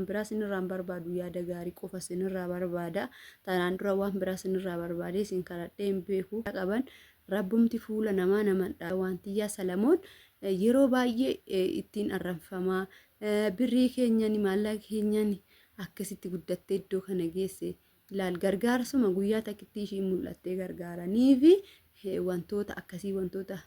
Biraa sinirraa hin barbaadu, yaada gaarii qofa sinirraa barbaada. Tanaan dura waan biraa sinirraa barbaadee isin kadhadhee hin beeku. Qaban rabbumti fuula namaa naman dha. Waantiyyaa Salamoon yeroo baay'ee ittiin arranfamaa, birrii keenyani, maallaqa keenyani akkasitti guddattee iddoo kana geesse. Ilaal, gargaarsuma guyyaa takkittii ishiin mul'attee gargaaraniifi wantoota akkasii, wantoota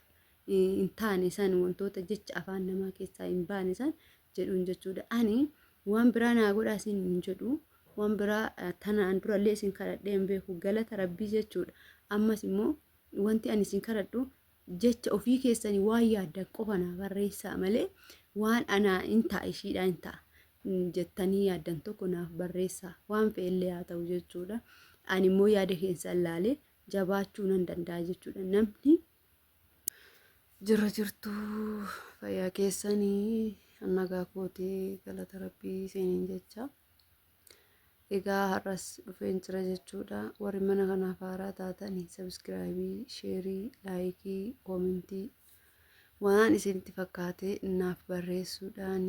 hin taane san, wantoota jecha afaan namaa keessaa hin baane san jedhuun jechuudha. Ani waan biraa naa godhaa isin hin jedhu. Waan biraa tanaan durallee isin kadhadhee hin beeku, galata rabbii jechuudha. Ammas immoo wanti ani isin kadhadhu jecha ofii keessanii waan yaaddan qofa naa barreessaa malee, waan anaa hin ta'a, ishiidhaa hin ta'a jettanii yaaddan tokko naaf barreessaa, waan fe'ellee haa ta'u jechuudha. Ani immoo yaada keessan laalee jabaachuu nan danda'a jechuudha. Namni jirra jirtu, fayyaa keessanii? Nagaa kootii, galata rabbii isiniin jecha. Egaa har'as dhufeen jira jechuudha. Warri mana kanaaf haaraa taatanii subscribe, share, like, comment waan isinitti fakkaate naaf barreessuudhaan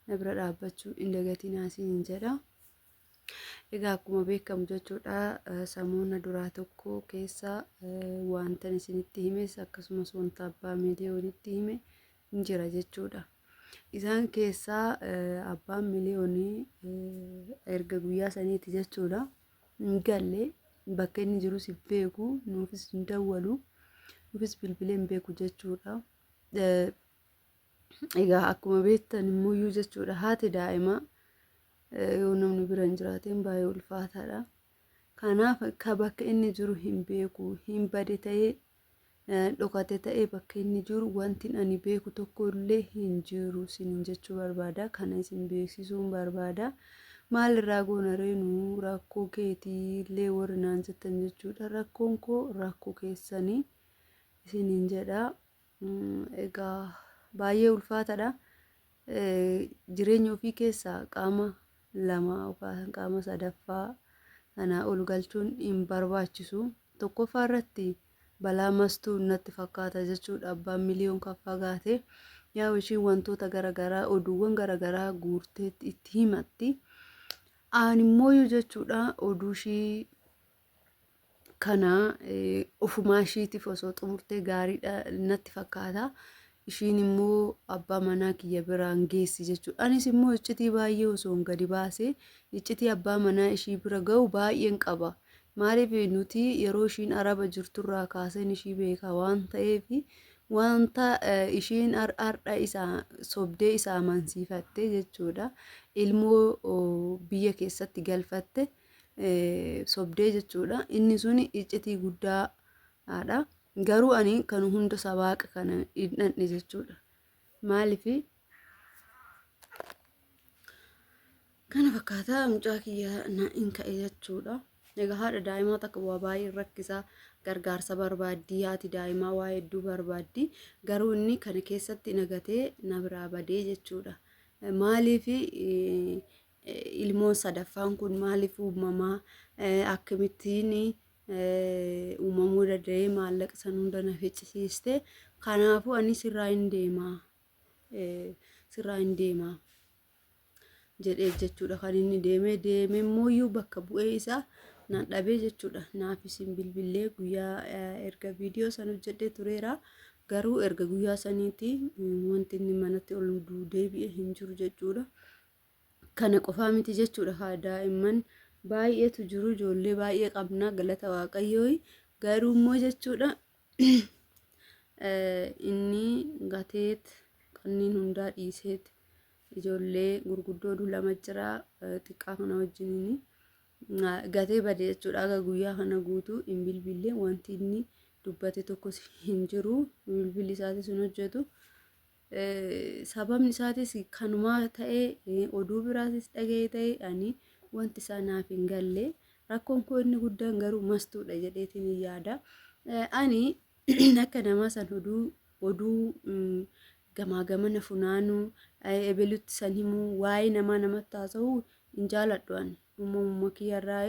na bira dhaabbachuu hin dagatinaa isiniin jedha. Egaa akkuma beekamu jechuudha, samoona duraa tokko keessa wantan isinitti himes, akkasumas wanta abbaa miiliyoonitti hime hin jira jechuudha. Isaan keessaa abbaan miiliyoonii erga guyyaa saniiti jechuudha hin galle, bakka inni jirus hin beeku, nuufis hin dawwalu, nuufis bilbilee hin beeku jechuudha. Egaa akkuma beektan immoo jechuudha, haati daa'imaa yoo namni bira hin jiraatin baay'ee ulfaataadha. Kanaaf akka bakka inni jiru hin beeku, hin bade ta'ee, dhokate ta'ee, bakka inni jiru wanti ani beeku tokko illee hin jiru isiniin jechuu barbaada. Kana isin beeksisuun barbaada. Maalirraa goona reenuu rakkoo keetii illee warri naan jettan jechuudha. Rakkoon koo rakkoo keessanii isiniin jedha. Egaa baay'ee ulfaataadha. Jireenya ofii keessaa qaama lama yookaan qaama sadaffaa sanaa ol galchuun hin barbaachisu. Tokkoffaa irratti balaa mastuu natti fakkaata jechuudha. Abbaan miliyoon kan fagaate yaa ishiin wantoota garaagaraa, oduuwwan garaagaraa guurtee itti himatti. Ani immoo jechuudha oduu ishii kana ofumaa ishiitiif osoo xumurtee gaariidha natti fakkaata. Ishiin immoo abbaa manaa kiyya biraan geessi jechuudha. Anis immoo iccitii baay'ee osoo hin gadi baasee iccitii abbaa manaa ishii bira ga'u baay'een qaba. Maaliif, nuti yeroo ishiin araba jirturraa kaaseen ishii beeka waan ta'eef, wanta ishiin har'a isa sobdee isa amansiifatte jechuudha. Ilmoo biyya keessatti galfatte sobdee jechuudha. Inni suni iccitii guddaadha. Garuu ani kan hunda sabaaqa kana hin dhandhe jechuudha. Maaliif kana fakkaata, mucaa kiyya na hin ka'e jechuudha. Egaa haadha daa'imaa takka waa baay'ee rakkisaa, gargaarsa barbaaddi, haati daa'imaa waa hedduu barbaaddi. Garuu inni kana keessatti nagatee na biraa badee jechuudha. Maaliif ilmoon sadaffaan kun maaliif uumamaa, akkamittiin uumamuu danda'ee, maallaqa san hunda na ficcisiiste, kanaafuu ani sirraa hin deemaa, sirraa hin deemaa jedhee jechuudha. Kan inni deemee deemee immoo bakka bu'ee isaa na dhabee jechuudha. Naafis hin bilbillee. Guyyaa erga viidiyoo san hojjedhee tureera, garuu erga guyyaa saniiti wanti inni manatti ol deebi'e hin jiru jechuudha. Kana qofaa miti jechuudha, haa daa'imman baay'eetu jiru, ijoollee baay'ee qabna, galata waaqayyoo. Garuu immoo jechuudha inni gateet kanneen hundaa dhiiseet ijoollee gurguddoo lama jira, xiqqaa kana wajjiniin gatee bade jechuudha. Aga guyyaa kana guutuu hin bilbille, wanti inni dubbate tokkos hin jiru, bilbilli isaatis hin hojjetu. Sababni isaatis kanumaa ta'ee, oduu biraatis dhaga'ee ta'e, ani wanti isaa naaf hin galle. Rakkoon koo inni guddaan garuu mastuudha jedheetiin hin yaada. Ani akka namaa san oduu gamaa gamana funaanuu, ebelutti san himuu, waa'ee namaa namatti haasa'uu hin jaaladhu ani uumamuma kiyyarraa.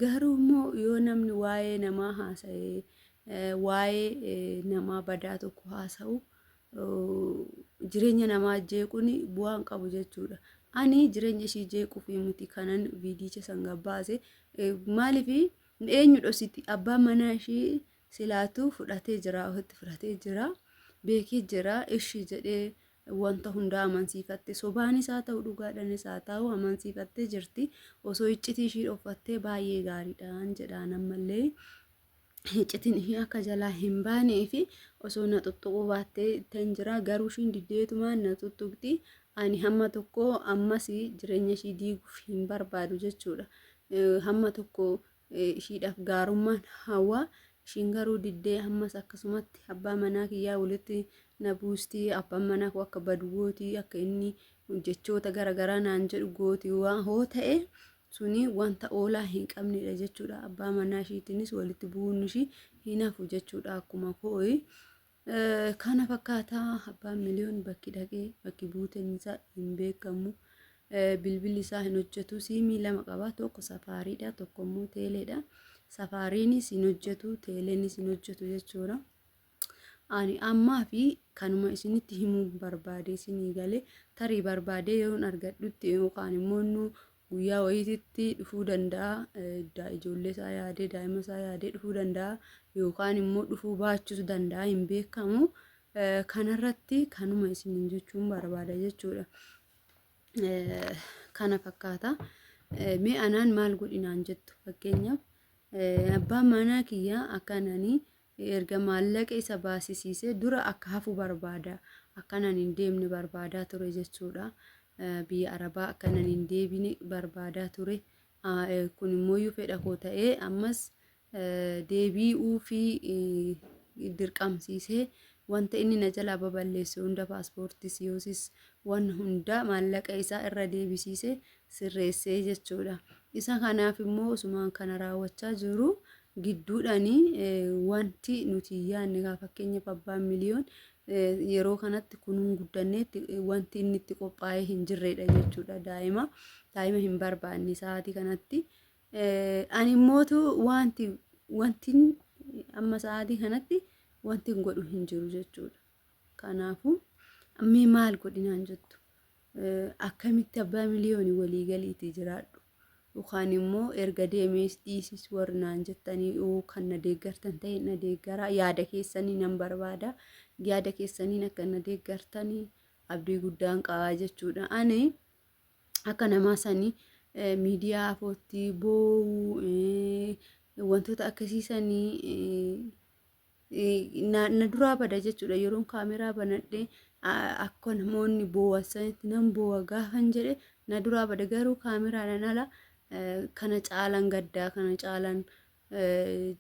Garuu immoo yoo namni waa'ee namaa haasa'ee, waa'ee namaa badaa tokko haasa'u Jireenya namaa jeequun bu'aa hin qabu jechuudha. Ani jireenya ishii jeequuf miti kanan viidiyicha san gabbaase. Maaliif eenyu dhositi? Abbaan manaa ishii silaatu fudhatee jira, ofitti fudhatee jira, beekee jira, ishii jedhee wanta hundaa amansiifatte. Sobaanis haa ta'u, dhugaadhaanis haa ta'u, amansiifattee jirti. Osoo iccitii ishii dhoffattee baay'ee gaariidhaan jedhaan. Ammallee iccitiin ishii akka jalaa hin baanee fi osoo na xuxuquu baattee ittiin jira, garuu ishiin diddeetumaan na xuxuqxi. Ani hamma tokko ammas jireenya ishii diiguuf hin barbaadu jechuudha. Hamma tokko ishiidhaaf gaarummaan hawaa, ishiin garuu diddee ammas akkasumatti abbaa manaa kiyyaa walitti na buustii, abbaan manaa koo akka badu gootii, akka inni jechoota garaagaraa naan jedhu gooti. Waan hoo ta'e suni wanta oolaa hin qabnedha jechuudha. Abbaa manaa ishiitiinis walitti bu'uun ishii hin hafu jechuudha akkuma koo'i. Kana fakkaataa abbaan miliyoon bakki dhaqee bakki buuteen isaa hin beekamu. Bilbilli isaa hin hojjetu. Siimii 2 qaba. Tokko safaariidha, tokko immoo teeleedha. Safaariinis hin hojjetu, teeleenis hin hojjetu jechuudha. Ani ammaa fi kanuma isinitti himuu barbaade isinii galee, tarii barbaadee yeroon argadhutti yookaan immoo nu guyyaa wayiititti dhufuu danda'a. Ijoollee isaa yaadee, daa'ima isaa yaadee dhufuu danda'a, yookaan immoo dhufuu baachuus danda'a, hin beekamu. Kanarratti kanuma isiniin jechuun barbaada jechuudha. Kana fakkaata. Mee anaan maal godhinaan jettu? Fakkeenyaaf abbaan manaa kiyyaa akkananii erga maallaqa isa baasisiisee dura akka hafu barbaada. Akkanan hin deemne barbaadaa ture jechuudha. Biyya Arabaa akkanan hin deebine barbaadaa ture. Kun immoo fedha koo ta'ee ammas deebi'uu fi dirqamsiisee wanta inni na jalaa baballeesse hunda, paaspoortis yoosis waan hunda maallaqa isaa irra deebisiisee sirreessee jechuudha. Isa kanaaf immoo osumaan kana raawwachaa jiru gidduudhaan wanti nuti yaadne, fakkeenyaaf abbaan miliyoon yeroo kanatti kunuun guddanneetti wanti inni itti qophaa'ee hin jirredha jechuudha. Daa'ima hin barbaanne sa'aatii kanatti. Ani immootu wanti amma sa'aatii kanatti wanti hin godhu hin jiru jechuudha. Kanaafuu mee maal godhinaan jettu? Akkamitti abbaa miliyoonii walii galiitii jiraadhu? Yookaan immoo erga deemees dhiisis warri naan jettanii yoo kan na deeggartan ta'e na deeggaraa, yaada keessanii nan barbaada. Yaada keessaniin akka na deeggartanii abdii guddaan qabaa jechuudha. Ani akka namaa sanii miidiyaa afootti boo'uu, wantoota akkasii sanii na duraa bada jechuudha. Yeroon kaameraa banadhee akka namoonni boo'an sanitti nan boo'a gaafan jedhe na duraa bada, garuu kaameraadhaan ala kana caalan gaddaa, kana caalan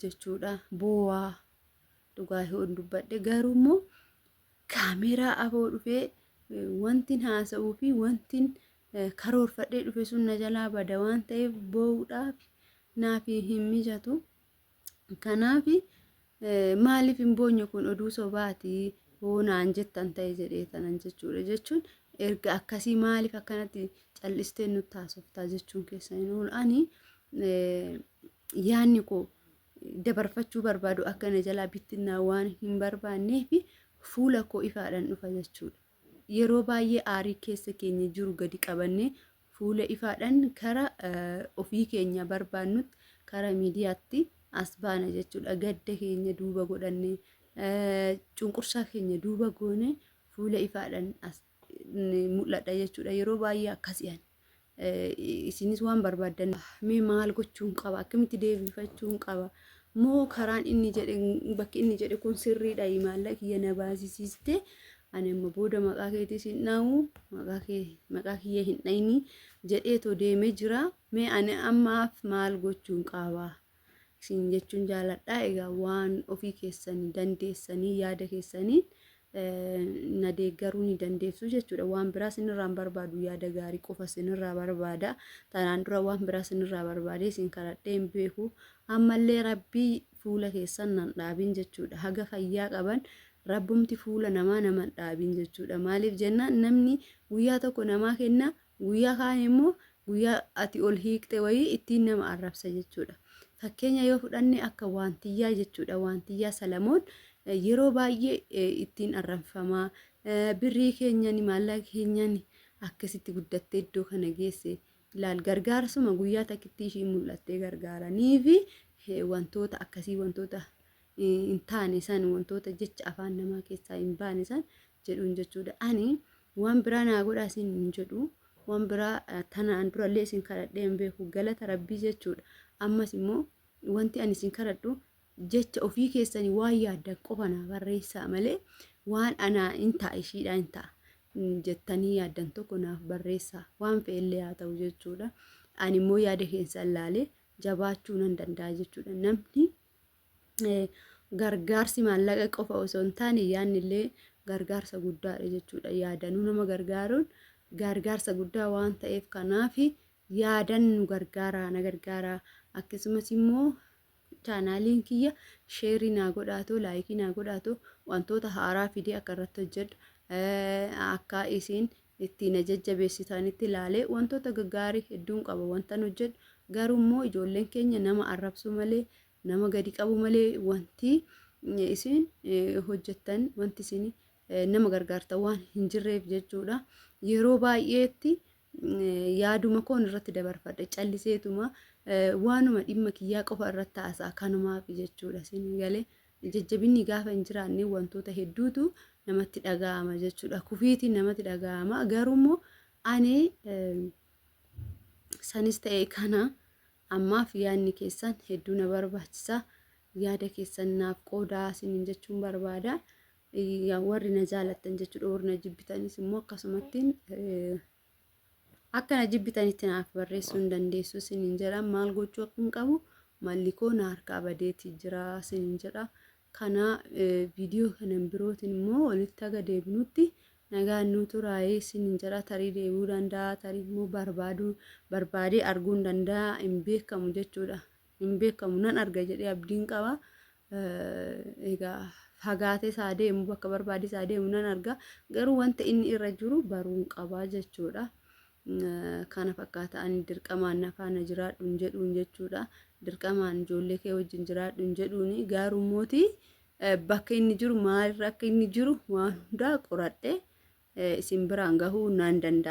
jechuudha boo'aa dhugaa yoon dubbadhe, garuu immoo kaameraa afoo dhufee wantin haasa'uu fi wantin karoorfadhee dhufe sun na jalaa bada waan ta'eef boo'uudhaaf naaf hin mijatu. Kanaaf maaliif hin boonye, kun oduu sobaati hoo naan jettan ta'e jedhee tanan jechuudha. Jechuun erga akkasii maaliif akkanatti callistee nutti haasoftaa jechuun keessa hin oolu. Ani yaanni koo dabarfachuu barbaadu akka na jalaa bittinnaa waan hin barbaanneef fuula koo ifaadhaan dhufa jechuudha. Yeroo baay'ee aarii keessa keenya jiru gadi qabannee fuula ifaadhaan kara ofii keenya barbaannutti kara miidiyaatti as baana jechuudha. Gadda keenya duuba godhannee, cunqursaa keenya duuba goone fuula ifaadhaan as mul'adha jechuudha. Yeroo baay'ee akkasii ani. Isinis waan barbaaddan mee maal gochuun qaba? Akkamitti deebifachuun qaba? Moo karaan inni jedhe, bakki inni jedhe kun sirriidha? Maallaqa kiyya na baasisiiste, ani amma booda maqaa keetis hin dha'u, maqaa kiyya hin dhayini jedheetoo deemee jira. Mee ani ammaaf maal gochuun qaba isin jechuun jaaladha. Egaa waan ofii keessanii dandeessanii yaada keessaniin na deeggaruu ni dandeessu jechuudha. Waan biraa sinirraa hin barbaadu, yaada gaarii qofa sinirraa barbaada. Tanaan dura waan biraa sinirraa barbaadee isin kadhadhee hin beeku. Ammallee Rabbii fuula keessan nan dhaabin jechuudha. Haga fayyaa qaban Rabbumti fuula namaa nama hin dhaabin jechuudha. Maaliif jennaan, namni guyyaa tokko namaa kenna, guyyaa kaan immoo guyyaa ati ol hiiqxe wayii ittiin nama arrabsa jechuudha. Fakkeenya yoo fudhanne akka waantiyyaa jechuudha. Waantiyyaa Salamoon Yeroo baay'ee ittiin arrabfamaa birrii keenyani maallaqa keenyani akkasitti guddattee iddoo kana geesse ilaal gargaarsuma guyyaa takkittii ishii mul'attee gargaaranii fi wantoota akkasii wantoota hin taane san wantoota jecha afaan namaa keessaa hin baane san jedhuun jechuudha. Ani waan biraa naa godhaa isin hin jedhu waan biraa tanaan durallee isin kadhadhee hin beeku galata rabbii jechuudha. Ammas immoo wanti ani isin kadhadhu jecha ofii keessanii waan yaaddan qofa naa barreessaa malee waan anaa hin ta'a ishiidhaa hin ta'a jettanii yaaddan tokko naaf barreessaa waan fe'ellee haa ta'u jechuudha. Ani immoo yaada keessan laalee jabaachuu nan danda'a jechuudha. Namni gargaarsi maallaqa qofa osoo hin taane yaadni illee gargaarsa guddaadha jechuudha. Yaadanuu nama gargaaruun gargaarsa guddaa waan ta'eef kanaaf yaadan nu gargaaraa na gargaaraa akkasumas immoo chaanaaliin kiyya sheerii naa godhaatoo laayikii naa godhaatoo wantoota haaraa fidee akka irratti hojjedhu akka isin itti na jajjabeessitanitti ilaalee wantoota gaggaarii hedduun qaba wantan hojjedhu garuu immoo ijoolleen keenya nama arrabsuu malee nama gadi qabu malee wanti isin hojjettan wanti isin nama gargaartan waan hin jirreef jechuudha. Yeroo baay'eetti yaaduma koon irratti dabarfadha calliseetuma waanuma dhimma kiyyaa qofa irratti haasa'a kanumaaf jechuudha isin galee jajjabinni gaafa hin jiraanne wantoota hedduutu namatti dhaga'ama jechuudha kufiitiin namatti dhaga'ama garuu immoo ani sanis ta'e kana ammaaf yaadni keessan hedduu na barbaachisa yaada keessan naaf qoodaa isiniin jechuun barbaada warri na jaalattan jechuudha warri na jibbitanis immoo akkasumattiin akka na jibbitanitti naaf barreessuu hin dandeessu isiniin jedha maal gochuu akka hin qabu malli koo na harkaa badeeti jira isiniin jedha kana viidiyoo kanan birootiin immoo walitti haga deebinutti nagaan nuu turaayee isiniin jedha tarii deebi'uu danda'a tarii immoo barbaaduu barbaadee arguu hin danda'a hin beekamu jechuudha hin beekamu nan arga jedhee abdiin qaba egaa fagaatee isaa deemu bakka barbaade isaa deemu nan arga garuu wanta inni irra jiru baruun qaba jechuudha. Kana fakkaata ani dirqamaan na faana jiraadhu hin jedhuun jechuudha. Dirqamaan ijoollee kee wajjin jiraadhu hin jedhuuni garuu mootii bakka inni jiru maalirra akka inni jiru waan hundaa qoradhe isin biraan gahuu nan danda'a.